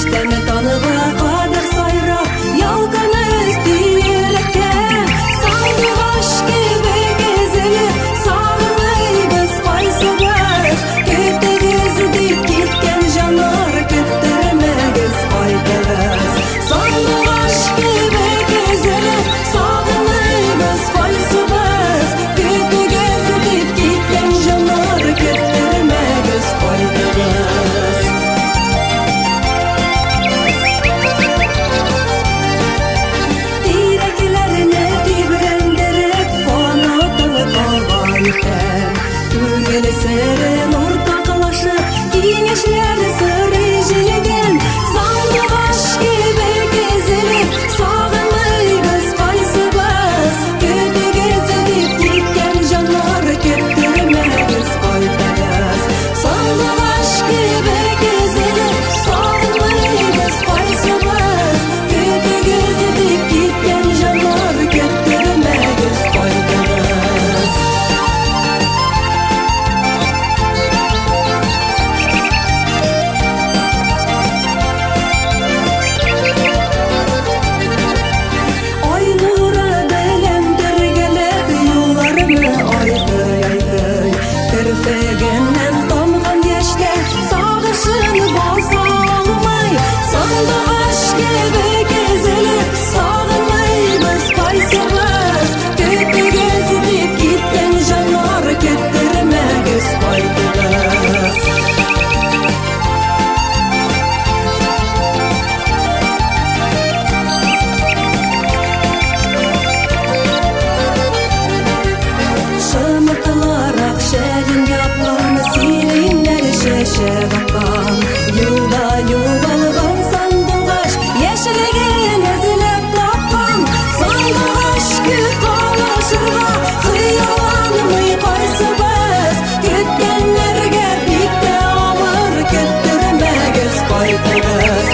Ишетәм таныга кадәр сайрап, ялкын өсти йөрәккә. Сандугач кебек өзелеп, сагынмыйбыз кайсыбыз. Көтегез дип киткән җаннар, көттермәгез, кайтыгыз. Сандугач кебек өзелеп, сагынмыйбыз кайсыбыз. Көтегез дип киткән җаннар, көттермәгез, кайтыгыз. Тирәкләрне тибрәндереп, канатын кага икән. Күңел серен уртаклашып, киңәшләр сорый җилдән. Сандугач кебек өзелеп, сагынмыйбыз кайсыбыз. Көтегез дип киткән җаннар, көттермәгез, кайтыгыз. Сандугач кебек өзелеп, сагынмыйбыз кайсыбыз. Көтегез дип киткән җаннар, көттермәгез, кайтыгыз. Ай нуры белән бергәләп юлларны айкый-айкый. Керфегеннән тамган яшькә сагышын баса алмый. Сандугач кебек өзелеп, сагынмыйбыз кайсыбыз. Көтегез дип киткән җаннар, көттермәгез, кайтыгыз. Шымыртыларак шәлен япкан, сиреньнәр чәчәк аткан. Юлда югалган сандугач, яшьлеген эзләп тапкан. Сандугач күк алышырга хыялланмый кайсыбыз. Көткәннәргә бик тә авыр, көттермәгез, кайтыгыз.